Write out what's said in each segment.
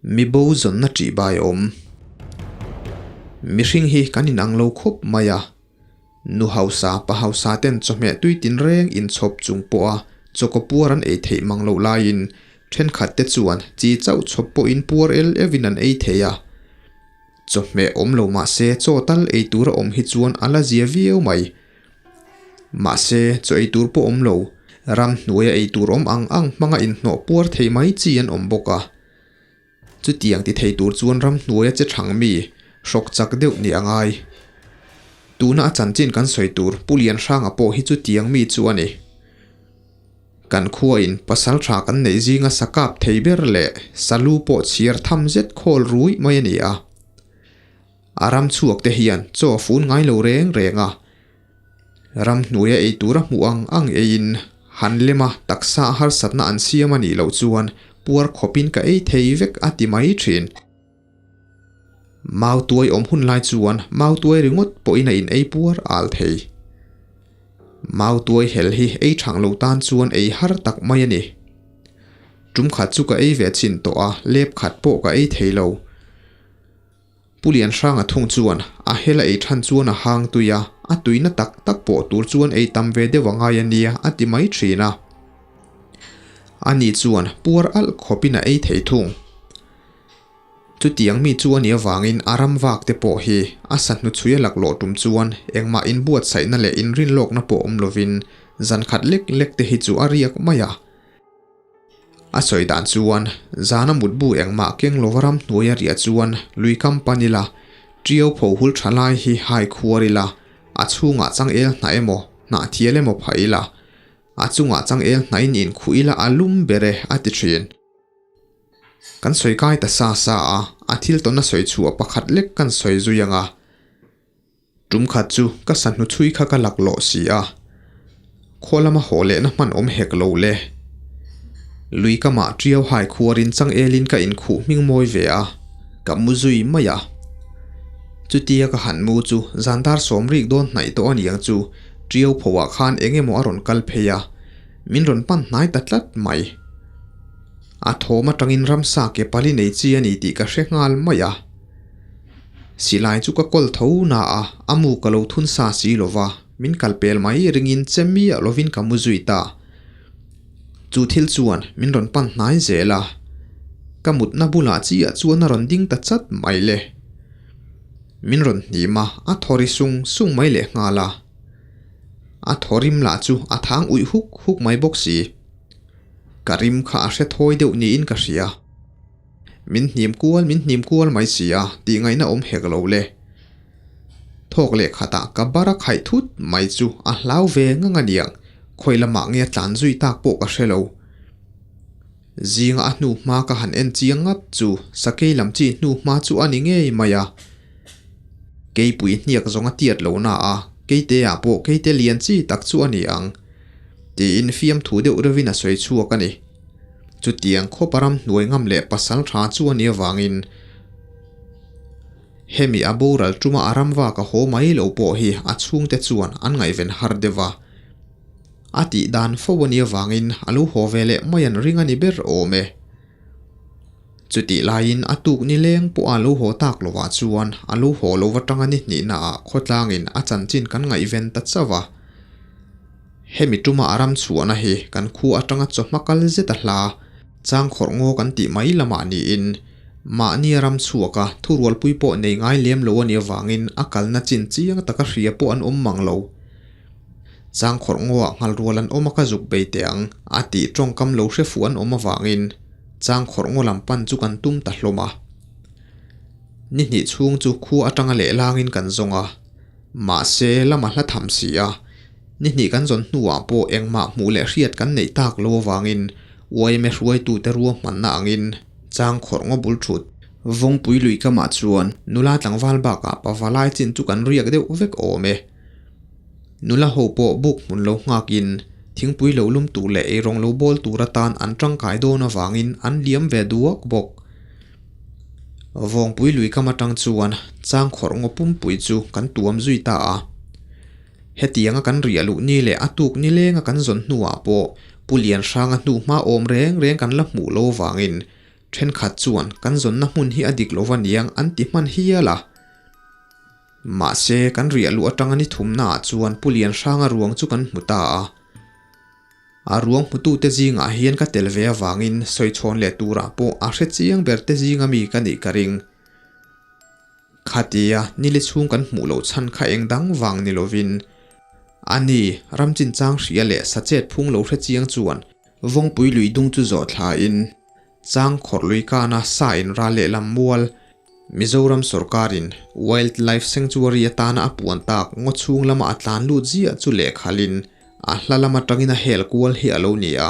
Mibo zawnna ṭihbai awm. Mihring hi kan inang lo khawp mai a. Nu hausa, pa hausa ten chawhmeh tui tinreng inchhawp chung pawha chawkaw puar an ei theih mang loh laiin thenkhat te chuan chi chauh chhawp pawhin puar el evin an ei thei a. Chawhmeh awm lo mah se chaw tal ei tur a awm hi chuan a la zia viau mai. Mahse, chaw ei tur pawh awm lo, ramhnuaia ei tur awm ang ang hmanga inhnawh puar thei mai chi an awm bawk a. Chutiang ti thei tur chuan ramhnuaia che thang mi, hrawk chak deuh ni a ngai. Tuna a chanchin kan sawi tur Pu Lianhranga pawh hi chutiang mi chu a ni. Kan khuain pasal tha kan neih zinga sa kap thei ber leh salu pawh chhiar tham zet khawl ruih mai a ni a. A ram chhuak te hian chaw a fun ngai lo reng reng a. Ramhnuaia ei tura hmuh ang ang eiin han lema taksa a harsatna an siam a nih loh chuan puar khawpin ka ei thei vek a ti mai thin. Mautuai awm hun lai chuan mautuai ringawt pawhin a in ei puar al thei. Mautuai hel hi ei thang lo tan chuan ei har tak mai a ni. Tum khat chu ka ei ve chin tawh a, lep khat pawh ka ei thei lo. Pu Lianhranga thung chuan a hel a ei than chuan a hang tui a, a tuina tak tak pawh tur chuan ei tam ve deuh a ngai a nia a ti mai thin a. Ani chuan puar alh khawpin a ei thei thung. Chutiang mi chu a nih avangin a ram vak te pawh hi a sa hnuchhui a laklawh tum chuan engmah inbuatsaihna leh inrinlawkna pawh awm lovin zan khat lek lek te hi chu a riak mai a. A sawi dan chuan zana mutbu engmah keng lova ramhnuai a riah chuan lui kam pan ila, ṭiau pho hul ṭha lai hi hai khuar ila, a chhungah changel hnah emaw, hnah thial emaw phah ila, a chungah changel hnahin inkhuh ila a lum ber e a ti ṭhin. Kan sawi kai ta sa sa a, a thil tawna sawi chhuah pakhat lek kan sawi zui ang a. Tum khat chu ka sahnu chhui kha ka laklawh si a, khaw lama haw lehna hman awm hek lo le. Lui kamah ṭiau hai khuarin changelin ka inkhuh hming mawi ve a, ka mu zui mai a. Chutia ka han mu chu zandar sawmrik dawn hnaih tawh a niang chu ṭiau phoah khan eng emaw a rawn kal phei a, min rawn pan hnai ta tlat mai. A thawm atangin ramsa ke pali nei chi a ni tih ka hre nghal mai a. Silai chu ka kawl tho na a, a mu ka lo thun sa si lo va, min kal pel mai ringin che miah lovin ka mu zui ta. Chu thil chuan min rawn pan hnai zel a, ka mutna bulah chiah chuan a rawn ding ta chat mai le. Min rawn hnim a, a thaw ri sung sung mai lehnghal a. A thaw rim lah chu a thang uih huk huk mai bawk si. Ka rim kha a hre thawi deuh niin ka hria. Min hnim kual min hnim kual mai si a, tih ngaihna awm hek lo le. Thawk leh khatah ka bar a khaih thut mai chu a hlau ve ngang a niang, khawi lamah nge a tlan zui tak pawh ka hre lo. Zinga a hnu hma ka han en chiang ngat chu sakei lam chi hnu hma chu a ni ngei mai a. Keipui hniak zawng a tiat lo na a, keiteah pawh keite lian chi tak chu a ni ang. Tiin fiamthu deuh reuhin a sawi chhuak a ni. Chutiang khawpa ramhnuai ngam leh pasal tha chu a nih avangin hemi a boral tuma a ramvak a haw mai lo pawh hi a chhungte chuan an ngaihven har deuh a. A tih dan fo a nih avangin a lo haw ve leh mai an ring a ni ber awm e. Chutih laiin a tuk ni leng pawh a lo haw tak lovah chuan a lo haw lo va tanga ni hnihnaah khawtlangin a chanchin kan ngaihven ta chauh a. Hemi tuma a ram chhuahna hi kan khu atanga chawhma kal zet a hla, chang khawrh ngaw kan tih mai lamah niin, mahni a ram chhuaka thurualpui pawh nei ngai lem lo a nih avangin a kalna chin chiang taka hria pawh an awm mang lo. Chang khawrh ngawah nghalrual an awm a ka zuk bei teh ang a tih tawngkam lo hre fuh an awm avangin chang khawrh ngaw lam pan chu kan tum ta hlawm a. Ni hnih chhung chu khua atanga lehlangin kan zawng a. Mahse, lama hla tham si a, ni hnih kan zawn hnuah pawh engmah hmuh leh hriat kan neih tak lo avangin yma hruaitute ruahmanna angin chang khawrh ngaw bul thut. Vawngpui lui kamah chuan nula tlangval bakah pava lai chin chu kan riak deuh vek awm e. Nula ho pawh buk hmun lo nghakin thingpui lo lum tur leh eirawng lo bawl tur atan an tangkai dawn avangin an liam ve duak bawk. Vawngpui lui kam atang chuan chang khawrh ngaw pumpui chu kan tuam zui ta a. Hetianga kan riah luh ni leh a tuk ni lenga kan zawn hnuah pawh Pu Lianhranga hnu hma awm reng reng kan la hmuh lo vangin. Thenkhat chuan kan zawnna hmun hi a dik lo va niang an ti hman hial a. Mahse, kan riah luh atanga ni thumnaah chuan Pu Lianhranga ruang chu kan hmu ta a. A ruang hmutute zingah hian ka tel ve avangin sawichhawn leh turah pawh a hre chiang ber te zinga mi ka nih ka ring. Khatia nili chhung kan hmuh loh chhan kha eng dang vang ni lovin a ni, ram chinchang hria leh sachet phung lo hre chiang chuan Vawngpui lui dung chu zawh thlain Chang khawrh lui kana sa in ral lehlam mual Mizoram sorkarin Wildlife Sanctuary atana a puan tak ngaw chhung lama a tlan lut ziah chu lehkhalin a hla lam atangin a hel kual hi a lo ni a.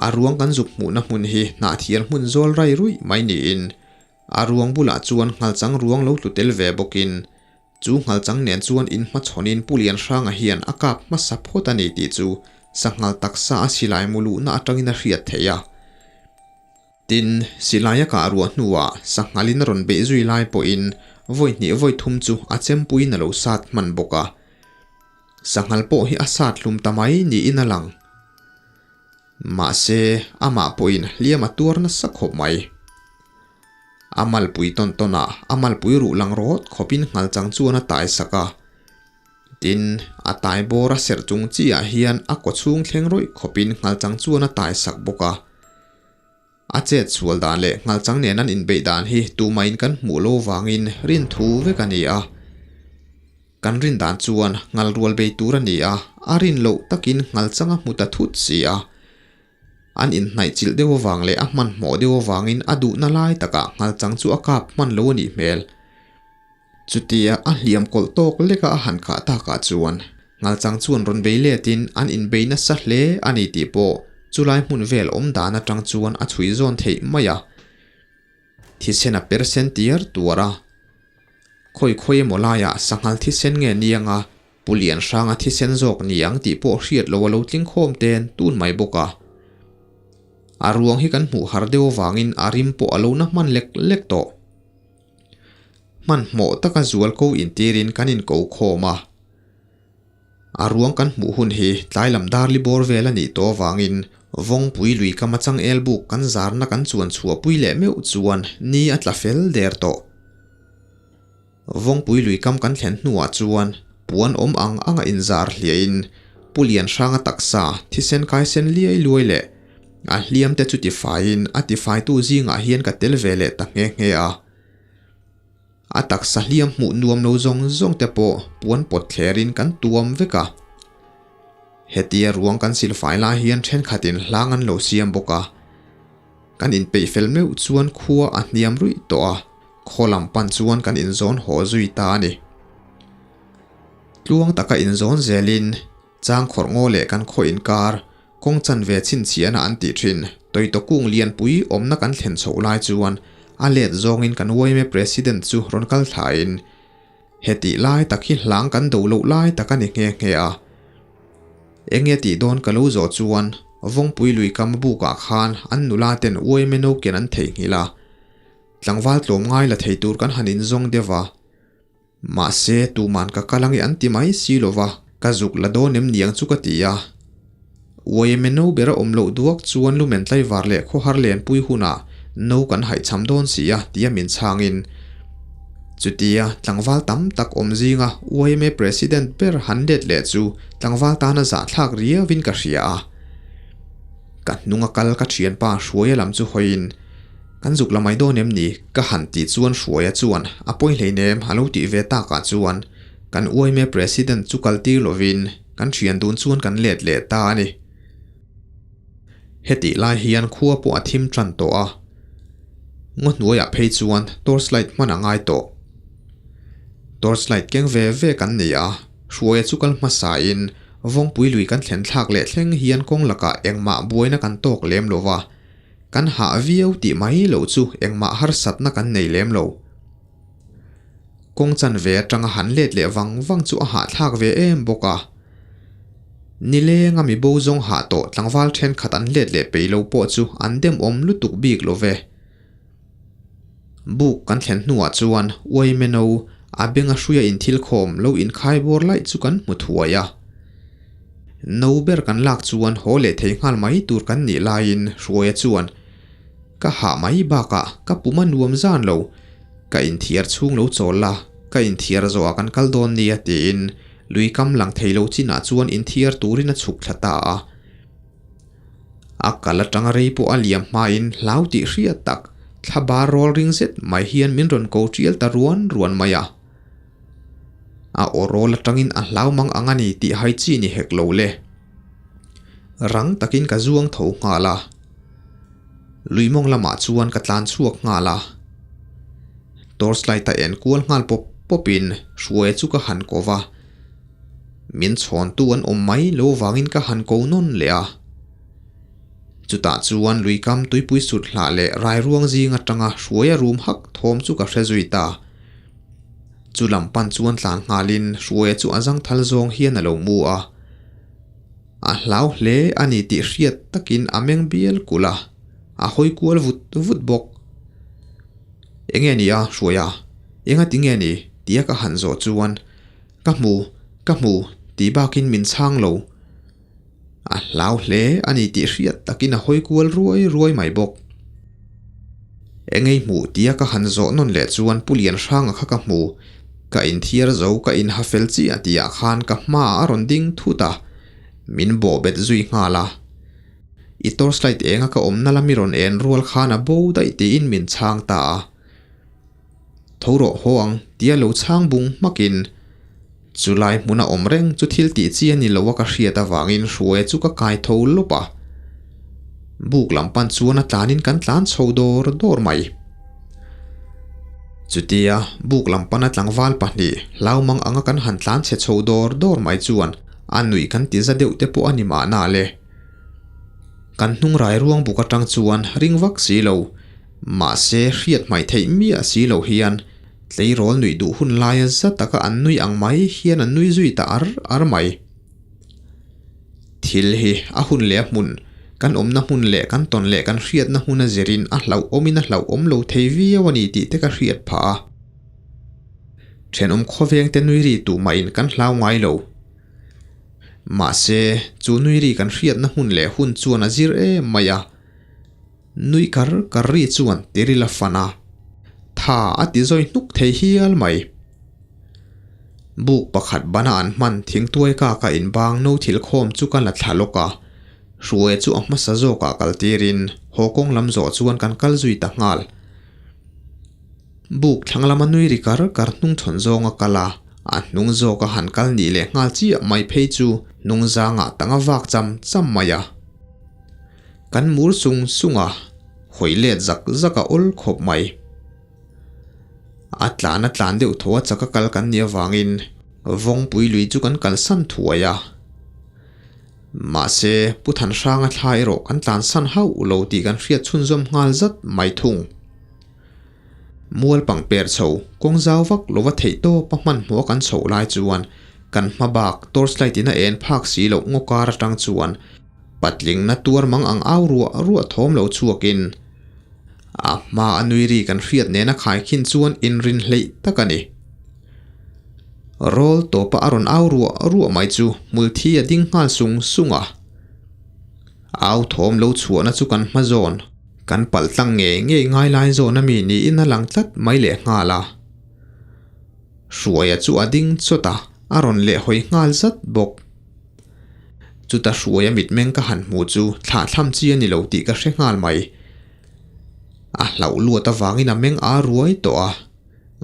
A ruang kan zuk hmuhna hmun hi hnahthial hmun zawl rai ruih mai niin a ruang bulah chuan nghalchang ruang lo tlu tel ve bawkin chu nghalchang nen chuan inhmachhawnin Pu Lianhranga hian a kap hmasa phawt a ni tih chu sanghal taksa a silai mu luhna atangin a hriat theih a. Tin, silai a kah ruah hnuah sanghalin a rawn beih zui lai pawhin vawi hnih vawi thum chu a chempuiin a lo sat hman bawk a. Sanghal pawh hi a sat hlum ta mai niin a lang. Mahse, amah pawhin hliam a tuar nasa khawp mai. A malpui tawn tawn a, a malpui ruh lang rawt khawpin nghal chang chuan a tai sak a. Tin, a tai bawr a serh chung chiah hian a kaw chhung thleng rawih khawpin nghal chang chuan a tai sak bawk a. A chet sual dan leh nghal chang nen an inbeih dan hi tumahin kan hmuh lo vangin rin thu vek a ni a. Kan rin dan chuan nghal rual bei tur a ni a, a rin loh takin nghal chang a hmu ta thut si a. An inhnaih chilh deuh avang leh a hmanhmawh deuh avangin a duhna lai takah nghal chang chu a kap hman lo a nih hmel. Chutia a hliam kawlh tawk leka a han khah takah chuan Nghalchang chuan rawn bei letin an inbei nasa hle a ni tih pawh chulai hmun vel awm dan atang chuan a chhui zawn theih mai a. Thisen a per sen tiar tuar a. Khawi khawi emaw laiah sanghal thisen nge niang a, Pu Lianhranga thisen zawk niang tih pawh hriat lo a lo tling khawm ten tun mai bawk a. A ruang hi kan hmuh har deuh avangin a rim pawh a lo na hman lek lek tawh. Hmanhmawh taka zual ko intirin kan inko khawm a. A ruang kan hmuh hun hi tlai lam dar li bawr vel a nih tawh avangin Vawngpui lui kama changel buk kan zarna kan chuan chhuahpui leh meuh chuan ni a tla fel der tawh. Vawngpui lui kam kan thlen hnuah chuan puan awm ang anga inzar hliahin Pu Lianhranga taksa thisen kaisen liai luai leh A hliam te chu tifaiin a tifaitu zingah hian ka tel ve leh ta nghe nghe a. A taksa hliam hmuh nuam lo zawng zawng te pawh puan pawt thlerin kan tuam vek a. Hetia ruang kan silfai lai hian thenkhatin hlang an lo siam bawk a. Kan inpeih fel meuh chuan khua a hniam ruih tawh a, khaw lam pan chuan kan inzawn haw zui ta a ni. Tluang taka inzawn zelin Chang khawrh ngaw leh kan khaw inkar, kawng chanve chhinchhiahna an tih thin, Toyota kung lianpui awmna kan thlen chhoh lai chuan a let zawngin kan yma President chu rawn kal thlain, Hetih lai tak hi hlang kan do loh lai tak a ni nghe nghe a. Enge tih dawn ka lo zawh chuan Vawngpui lui kam bukah khan an nula ten yma noken an theihnghilh a, tlangval tlawmngai la thei tur kan han inzawng deuh a. Mahse, tuman ka kal ange an ti mai si lo va, ka zuk la dawn em niang chu ka ti a. Uaime no ber a awm loh duak chuan lumen tlaivar leh khawhar lenpui hunah no kan haihcham dawn si a tia min chhangin. Chutia tlangval tam tak awm zinga uaime President ber han let leh chu tlangval tana zahthlak riauin ka hria a. Ka hnunga kal ka thianpa Hruaia lam chu hawiin. Kan zuk la mai dawn em ni? Ka han tih chuan Hruaia chuan a pawi hleinem a lo tih ve takah chuan kan uaime President chu kal tir lovin kan thian dun chuan kan let leh ta a ni. Hetih lai hian khua pawh a thim tan tawh a, ngaw hnuaiah phei chuan torchlight hman a ngai tawh. Torchlight keng ve ve kan ni a, Hruaia chu kal hmasain Vawngpui lui kan thlen thlak leh thleng hian kawng lakah engmah buaina kan tawk lem lova, Kan hah viau tih mai loh chu engmah harsatna kan nei lem lo. Kawng chanve atanga han let leh vang vang chu a hahthlak ve em bawk a. Nilenga mi bo zawng hah tawh tlangval thenkhat an let leh peih lo pawh chu an demawm lutuk bik lo ve. Buk kan thlen hnuah chuan Uaimeno a benga hruia inthilkhawm lo inkhai bawr laih chu kan hmu thuai a. No ber kan lak chuan haw leh thei nghal mai tur kan nih laiin Hruaia chuan, Ka hah mai bakah ka pum a nuam zan lo. Ka inthiar chhung lo chawl la, ka inthiar zawhah kan kal dawn nia tiin lui kam lang thei lo chinah chuan inthiar turin a chhuk thla ta a. A kal atanga rei pawh a liam hmain hlau tih hriat tak thla bar rawl ring zet mai hian min rawn ko tial ta ruan ruan mai a. A aw rawl atangin a hlau mang ang a ni tih hai chi ni hek lo le. Rang takin ka zuang tho nghal a. Lui mawng lamah chuan ka tlan chhuak nghal a. Torchlight a en kual nghal pawp pawpin hruai chu ka han ko va. Min chhawntu an awm mai lo vangin ka han ko nawn leh a. Chutah chuan luikam tuipui sut hlah leh rairuang zing atanga hruaia rum hak thawm chu ka hre zui ta. Chu lam pan chuan tlan nghalin hruaia chu a zangthal zawng hian a lo mu a. A hlau hle a ni tih hriat takin a meng bial kulh a, a hawi kual vut vut bawk. Enge ni a hruaia? Enga tinge ni? tia ka han zawh chuan Ka hmu, ka hmu tih bakin min chhang lo. A hlau hle a ni tih hriat takin a hawi kual ruai ruai mai bawk. Engei hmuh tia ka han zawh nawn leh chuan Pu Lianhranga kha ka hmu. Ka inthiar zo ka inha fel chiah tihah khan ka hmaah a rawn ding thut a, min bawhbet zui nghal a. I torchlight enga ka awmna lami rawn en rual khan a bo daih tiin min chhang ta a. Tho rawh haw ang tia lo chhang bung hmakin chulai hmuna awm reng chu thil tih chi a ni lo a ka hriat avangin hruaia chu ka kai tho lawp a. Buk lam pan chuan a tlanin kan tlan chho dawr dawr mai. Chutia buk lam pana tlangval pahnih hlaumang anga kan han tlan chhe chho dawr dawr mai chuan a nuih kan ti za deuh te pawh a ni mahna le. Kan hnung rai ruang buk atang chuan ring vak si lo. Mahse, hriat hmaih theih miah si lo hian tleirawl nuih duh hun laia za taka an nui ang mai hian an nui zui ta ar ar mai. Thil hi a hun leh a hmun, kan awmna hmun leh kan tawn leh kan hriatna hmun a zirin a hlauhawmin a hlauhawm lo thei viau a ni tih te ka hriat phah a. Thenawm khawvengte nui ri tuh mahin kan hlau ngai lo. Mahse, chu nui ri kan hriatna hmun leh hun chuan a zir em mai a. Nui kar kar ri chuan tiril a fan a, tha a ti zawi hnuk thei hial mai. Buk pakhat bana an hman thingtuai kaka inbang no thil khawm chu ka la thla lawk a, Hruaia chu a hmasa zawkah kal tirin haw kawng lam zawh chuan kan kal zui ta nghal. Buk thlang lama nui ri kar kar hnung chhawn zawng a kal a, a hnung zawka han kal nih leh nghal chiah mai phei chu hnung zangah tanga vak cham cham mai a. Kan mur sung sung a, hawi let zak zak a awl khawp mai. A tlan a tlan deuh tho a chak a kal kan nih avangin vawngpui lui chu kan kalsan thuai a. Mahse, Pu Thanhranga thla erawh kan tlansan hauh lo tih kan hriat chhunzawm nghal zat mai thung. Mual pangper chho kawng zau vak lova theih tawp a hmanhmawh a kan chhoh lai chuan kan hma bak torchlight in a en phak si loh ngaw kar atang chuan Patling na tuar mang ang au ruah ruah thawm lo chhuakin a hma a nui ri kan hriat nena khaikhin chuan inrin hleih tak a ni. Rawl tawpa a rawn au ruah ruah mai chu hmulthi a ding nghal sung sung a. Au thawm lo chhuahna chu kan hma zawn, kan palh tlang ngei ngei ngai lai zawn a mi niin a lang tlat mai leh nghal a. Hruaia chu a ding chawt a, a rawn lehhawi nghal zat bawk. Chuta hruaia mitmeng ka han hmu chu thlahthlam chi a ni lo tih ka hre nghal mai. A hlauh luat avangin a meng a ruai tawh a,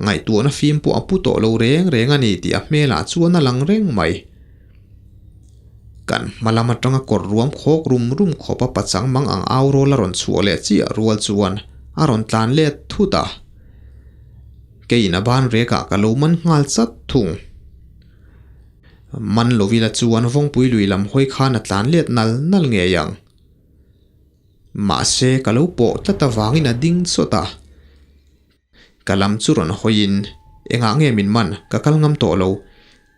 ngaihtuahna fim pawh a pu tawh lo reng reng a ni tih a hmelah chuan a lang reng mai. Kan hma lam atanga kawr ruam khawk rum rum khawp a pachang mang ang au rawl a rawn chhuah leh chiah rual chuan a rawn tlan let thut a. Keiin a ban rekah ka lo man nghal chat thung. Man lovila chuan vawngpui lui lam hawi khan a tlan let nal nal ngei ang. Mahse ka lo pawh tlat avangin a ding chawt a. Ka lam chu rawn hawiin, Engah nge min man, ka kal ngam tawh lo,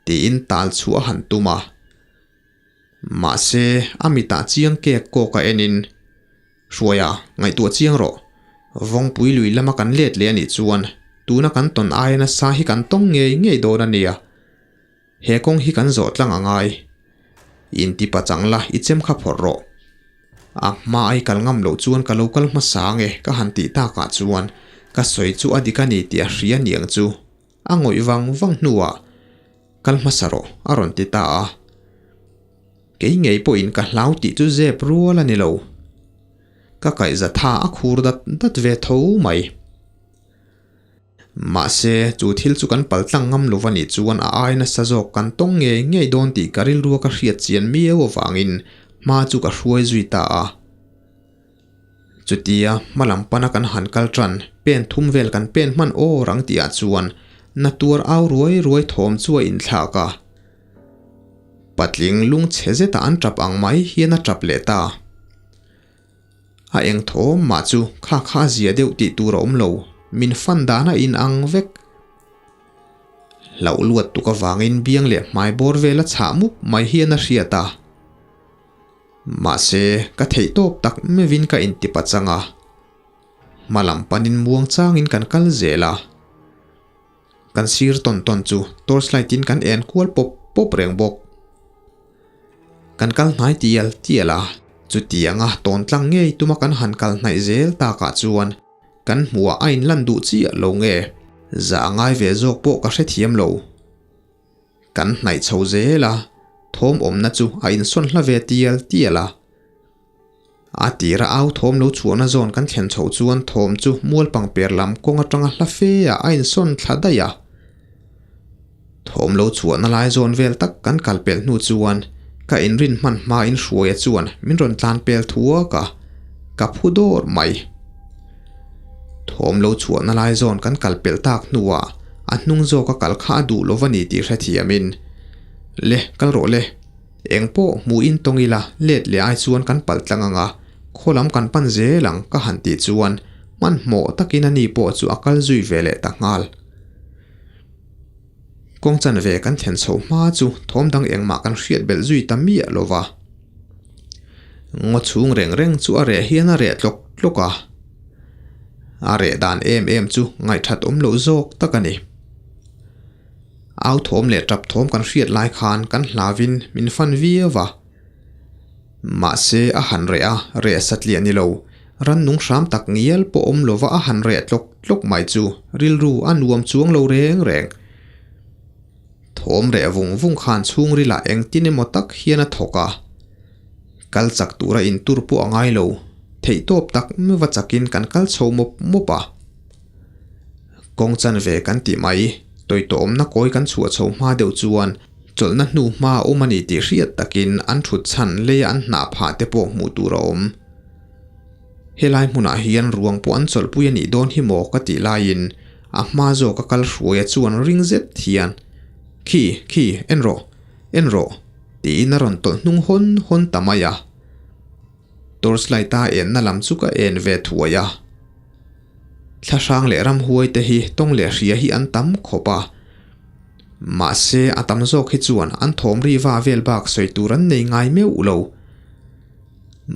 tiin tal chhuah a han tum a. Mahse a mitah chiang kek kawk a enin, Hruaia, ngaihtuah chiang rawh. Vawngpui lui lama kan let leh a nih chuan tuna kan tawn aia nasa hi kan tawng ngei ngei dawn a nia. He kawng hi kan zawh tlang a ngai. Inti pachang la i chem kha phawrh rawh. A hma ai kal ngam loh chuan ka lo kal hmasa ange ka han tih takah chuan ka sawi chu a dik a ni tih a hria niang chu. A ngawih vang vang hnuah kal hmasa rawh a rawn ti ta a. Kei ngei pawhin ka hlau tih chu zep rual a ni lo. Ka kaihza tha a khur dat dat ve tho mai. Mahse, chu thil chu kan paltlang ngam lo va nih chuan a ai nasa zawk kan tawng ngei ngei dawn tih ka rilrua ka hriat chian miau avangin hma chu ka hruai zui ta a. Chutia hma lam pana kan han kal tan, pen thum vel kan pen hman awr ang tihah chuan na tuar au ruai ruai thawm chu a inthlak a. Patling lung chhe zeta an tap ang mai hian a tap leh ta. A eng thawm mah chu kha kha a zia deuh tih tur a awm lo, min fan dan a in ang vek. Hlauh luat tuk avangin biang leh hmai bawr vel a chhah mup mai hian a hriat a. Mahse, ka theih tawp tak meuhin ka inti pachang a. Hma lam panin muang changin kan kal zel a. Kan sir tawn tawn chu torchlight in kan en kual pawp pawp reng bawk. Kan kal hnai tial tial a, chutianga tawn tlang ngei tuma kan han kal hnaih zel takah chuan kan hmuhah a inlan duh chiah lo nge, zah ngai ve zawk pawh ka hrethiam lo. Kan hnaih chho zel a, thawm awmna chu a insawn hla ve tial tial a. A tira au thawm lo chhuahna zawn kan thlen chhoh chuan thawm chu mual pangper lam kawng atanga hla fe ah a insawn thla daih a. Thawm lo chhuahna lai zawn vel tak kan kal pelh hnu chuan ka inrin hman hmain Hruaia chuan min rawn tlan pel thuak a, ka phu dawr mai. Thawm lo chhuahna lai zawn kan kal pelh tak hnuah a hnung zawka kal kha a duh lo va ni tih hrethiamin, Le, kal rawh le. Eng pawh hmuhin tawng ila let leh ai chuan kan palh tlang ang a, khaw lam kan pan zel ang ka han tih chuan hmanhmawh takin ani pawh chu a kal zui ve leh ta nghal. Kawng chanve kan thlen chhoh hma chu thawm dang engmah kan hriat belh zui ta miah lo va. Ngaw chhung reng reng chu a reh hian a reh tlawk tlawk a, a reh dan em em chu ngaihthat awm loh zawk tak a ni. Au thawm leh tap thawm kan hriat lai khan kan hlavin min fan viau va. Mahse a han reh a, reh satliah ni lo, rannung hram tak ngial pawh awm lova a han reh tlawk tlawk mai chu rilru a nuam chuang lo reng reng. Thawm reh vung vung khan chhungrilah engtin emaw tak hian a thawk a. Kal chak tura intur pawh a ngai lo, theihtawp tak va chakin kan kal chho mawp mawp a. Kawng chanve kan tih mai, tawitawmna kawi kan chhuah chho hma deuh chuan chawlhna hnu hma a awm a ni tih hriat takin an thut chhan leia an hnah phah te pawh hmuh tur a awm. Helai hmunah hian ruang pawh an chawlhpui a nih dawn hi maw ka tih laiin a hma zawk a kal hruaia chuan ring zet hian Khi, khi, en rawh, en rawh tiin a rawn tawlh hnung hawn hawn ta mai a. Torchlight a enna lam chu ka en ve thuai a. Thlahrang leh ramhuai te hi tawng leh hria hi an tam khawp a. Mahse a tam zawk hi chuan an thawm ri va vel bak sawi tur an nei ngai meuh lo.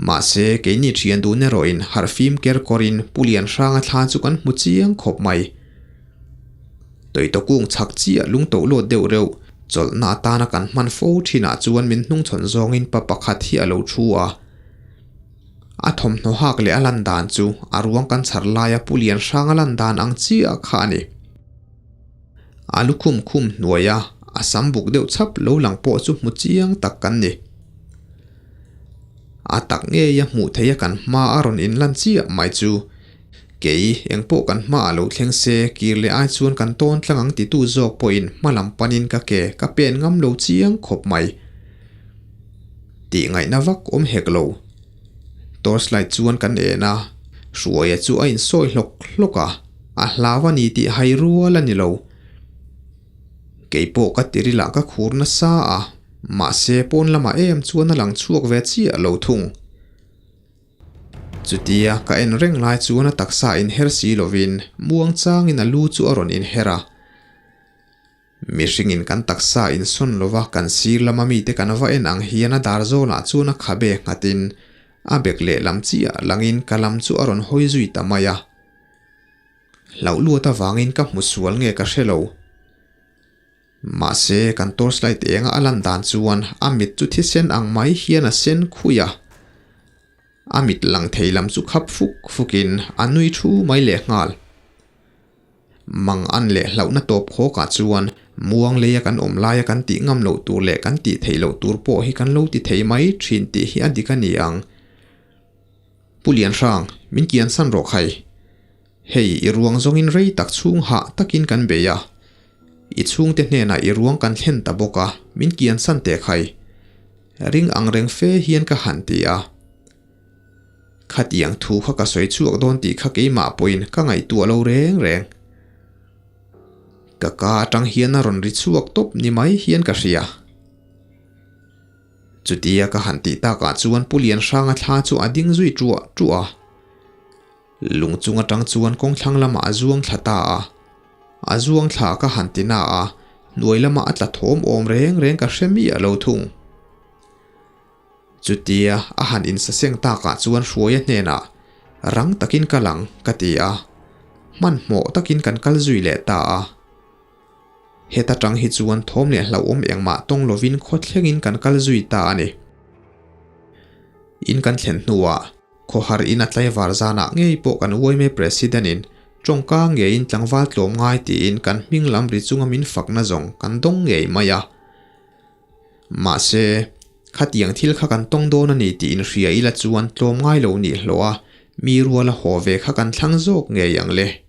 Mahse keini thian dun erawhin harhfim ker kawrin Pu Lianhranga thla chu kan hmu chiang khawp mai. Tawitawkung chhak chiah lung toh lawt deuh reuh chawlhna atana kan hman fo thinah chuan min hnungchhawn zawngin pa pakhat hi a lo thu a. A thawmhnaw hak leh a lan dan chu a ruang kan chhar laia Pu Lianhranga lan dan ang chiah kha a ni. A lukhum khum hnuaia a sam buk deuh chhap lo lang pawh chu hmu chiang tak kan ni. A tak ngeia hmuh theia kan hma a rawn inlan chiah mai chu kei eng pawh kan hma a lo thleng se kir leh ai chuan kan tawn tlang ang titu zawk pawhin hma lam panin ka ke ka pen ngam lo chiang khawp mai. Tih ngaihna vak awm hek lo. Torchlight chuan kan en a, Hruaia chu a insawi hlawk hlawk a, a hlau a ni tih hai rual a ni lo. Kei pawh ka tirilah ka khur nasa a, mahse pawn lamah em chuan a lang chhuak ve chiah lo thung. Chutia ka en reng lai chuan a taksa inher si lovin muang changin a lu chu a rawn inher a. Mihringin kan taksa insawn lova kan sir lama mite kan va en ang hian a dar zawnah chuan a khabe nghatin a bek lehlam chiah langin ka lam chu a rawn hawi zui ta mai a. Hlauh luat avangin ka hmu sual nge ka hre lo. Mahse kan torchlight enga a lan dan chuan a mit chu thisen ang mai hian a sen khui a. A mit lang thei lam chu khap fuk fukin a nui thu mai lehnghal. Mang an leh hlauhna tawp khawkah chuan muang leia kan awm laia kan tih ngam loh tur leh kan tih theih loh tur pawh hi kan lo ti thei mai thin tih hi a dik a ni ang. Pu Lianhrang, min kian san rawh khai. Hei, i ruang zawngin rei tak chhung hah takin kan bei a. I chhungte hnenah i ruang kan thlen ta bawk a, min kian san teh khai. Ring ang reng fe hian ka han ti a. Khatiang thu kha ka sawi chhuak dawn tih kha keimah pawhin ka ngaihtuah lo reng reng. Ka ka atang hian a rawn ri chhuak tawp ni mai hian ka hria. Chutia ka han tih takah chuan Pu Lianhranga thla chu a ding zui ṭuah ṭuah a. Lung chung atang chuan kawng thlang lamah a zuang thla ta a. A zuang thla ka han ti na a, hnuai lamah a tla thawm awm reng reng ka hre miah lo thung. Chutia a han insaseng takah chuan Hruaia hnenah, Rang takin kal ang, ka ti a. Hmanhmawh takin kan kal zui leh ta a. Heta tang hi chuan thawm leh hlauhawm engmah tawng lovin khawthlengin kan kal zui ta a ni. In kan thlen hnuah khawhar in a tlaivar zanah ngei pawh kan yma President-in tawngka ngeiin tlangval tlawm ngai tiin kan hming lam ri chunga min fakna zawng kan dawng ngei mai a. Mahse, khatiang thil kha kan tawng dawn a ni tih inhria ila chuan tlawm ngai lo nih hlawh a, mi ruala haw ve kha kan thlang zawk ngei ang le.